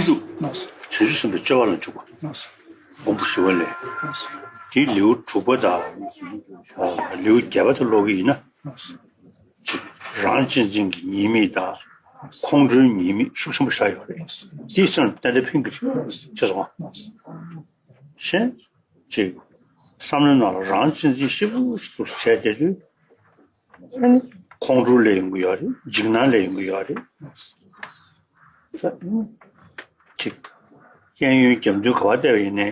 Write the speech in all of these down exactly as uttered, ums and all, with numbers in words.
བཅུ་དྲུག་ལགས་སོ། བྱང་ཆུབ་སེམས་དཔའི་སྤྱོད་པ་ལ་འཇུག་པ། ལགས་སོ། སྒོམ་པ་ཞི་བ་ལས། ལགས་སོ། དེའི་ལེའུ་དྲུག་པ་དང་། ལེའུ་བརྒྱད་པ་དེ་ཀློག་གི་ཡིན་ན། ལགས་སོ། ཅིག་རང་གཅེས་འཛིན་གྱི་ཉེས་དམིགས་དང་། ཁོང་ཁྲོའི་ཉེས་དམིགས་ཤུགས་ཆེན་པོ་བཞག་ཡོད་རེད། ལགས་སོ། དེའི་སེམས་ཏན་ཏན་ཕན་གྱི་རེད། ལགས་སོ། ཤེས་སོང་ང་། ལགས་སོ། གཞན་ཅིག་བསམ་བློའི་ནང་ལ་རང་གཅེས་འཛིན་ཞེ་པོ་ཞིག་འདུག་བྱས་བསྡད་དུས། ཨ་ནི་ཁོང་ཁྲོ་ལས་ཡོང་གི་ཡོད་རེད། འཇིགས་སྣང་ལས་ཡོང་གི་ཡོད་རེད། ཅིག་གཡས་གཡོན་རྒྱབ་མདུན་ག་པར་བལྟས་པ་ཡིན་ནའི་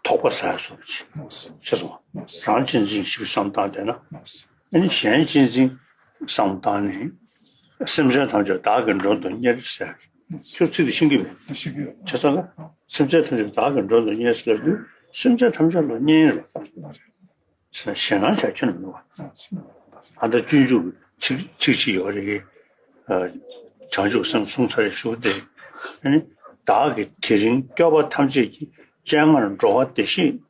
དོགས་པ་ཟ་ཡ་བཟོ་འདྲ་ཅིག་ཤེས་སོང་ང་། རང་གཅེས་འཛིན་ཞིག་བསམ་བཏང་བསྡད་ན། ཨ་ནི་གཞན་གཅེས་འཛིན་བསམ་བཏང་ནས། སེམས་ཅན་ཐམས་ཅད་བདག་གིས་མགྲོན་དུ་གཉེར་ཟེར། ཁྱོད་ཚིག་དེ་ཤེས་ཀྱི་མེད། ཤེས་ཀྱི་ཡོད། བྱས་ཙང་ལ། སེམས་ཅན་ཐམས་ཅད་བདག་གིས་མགྲོན་དུ་གཉེར་ཟེར་ལབ་དུས། སེམས་ཅན་ཐམས་ཅད་ལ་གཉེར་རེད། ཞེད་སྣང་བྱ་ཁྱོན་ནས་མི་འདུག་བ། ཨ་ད་སྤྱོད་འཇུག་གི་ཚིག་ཚིག་ཅིག་ཡོད་རེད། ཨ། བྱང་ཆུབ་སེམས་གསུངས་ཚར་རེད་ཞུ་སྟེ། ཨ་ནི་བདག་གིས་དེ་རིང་སྐྱོབ་པ་ཐམས་ཅད་ཀྱི། སྤྱན་སྔར་འགྲོ་བ་བདེ་གཤེགས།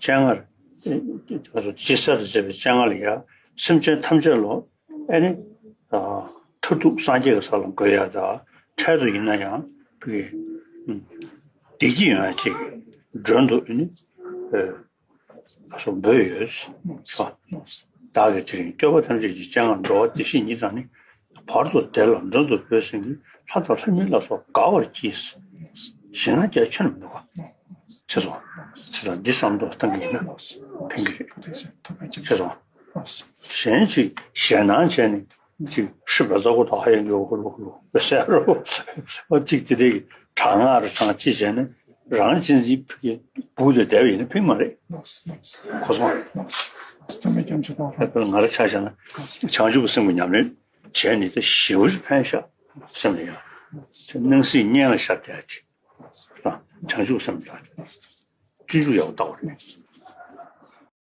སྤྱན་སྔར་ཇི་སྲིད་དུ་བྱེད་པའི་སྤྱན་སྔར་ལ་ཡང་། སེམས་ཅན་ཐམས་ཅད་ལ། ཨ་ནི་མཐར་ཐུག་སངས་རྒྱས་ཀྱི་ས་ལ་འགོད་ཡ་དང་། འཕྲལ་དུ་ཡིན་ན་ཡང་བདེ་སྐྱིད་ཡོང་ཡ་ཅིག་མགྲོན་དུ། ཨ་ནི། ལ་སོགས་འབོད་ཡོད། བདག་གིས་དེ་རིང་སྐྱོབ་པ་ཐམས་ཅད་ཀྱི། སྤྱན་སྔར་འགྲོ་བ་བདེ་གཤེགས་ཉིད་དང་ནི། བར་དུ་བདེ་ལ་མགྲོན་དུ་བོས་ཟིན་གྱི། ལྷ་དང་ལྷ་མིན་ལ་སོགས་དགའ་བར་གྱིས། ཞེད་སྣང་བྱ་ཁྱོན་ནས་མི་འདུག་ག། ཤེས་སོང་ང་། བྱས་ཙང་འདི་བསམ་བློ་བཏང་གི་ཡིན་ན་ཕན་གྱི་རེད། ཤེས་སོང་ང་། གཞན་ཅིག་ཞེད་སྣང་བྱས་ནས་ཅིག་ཧྲིབ་ལ་ཙག་པོ་དག་ཧ་ཡང་གི་ཧུ་ལུ་ཧུ་ལུ་ཟེར་རོ། ཨོ་ཅིག་དེ་དེ་གི་དྲག་སྔགས་རུ་གྲངས་ཅི་བྱས་ནས་རང་གཅེས་འཛིན་ཕུག་གི་སྦུག་ཏུ་བསྡད་པ་ཡིན་ན་ཕན་མ་རེད། གོ་སོང་ང་། ང་རང་ཆ་བཞག་ན་བྱང་ཆུབ་སེམས་ཀྱི་ཉམས་ལེན་བྱས་ནས་དེ་ཞེ་པོ་ཅིག་ཕན་ཤག་སེམས་ལ་ཡང་། སྣང་སྲིད་གཉེན་ལ་ཤར་བསྡད་ཅིག་བྱང་ཆུབ་སེམས་ལ་སྤྱོད་འཇུག་ཡག་པོ་ལྟ་བ་རེད།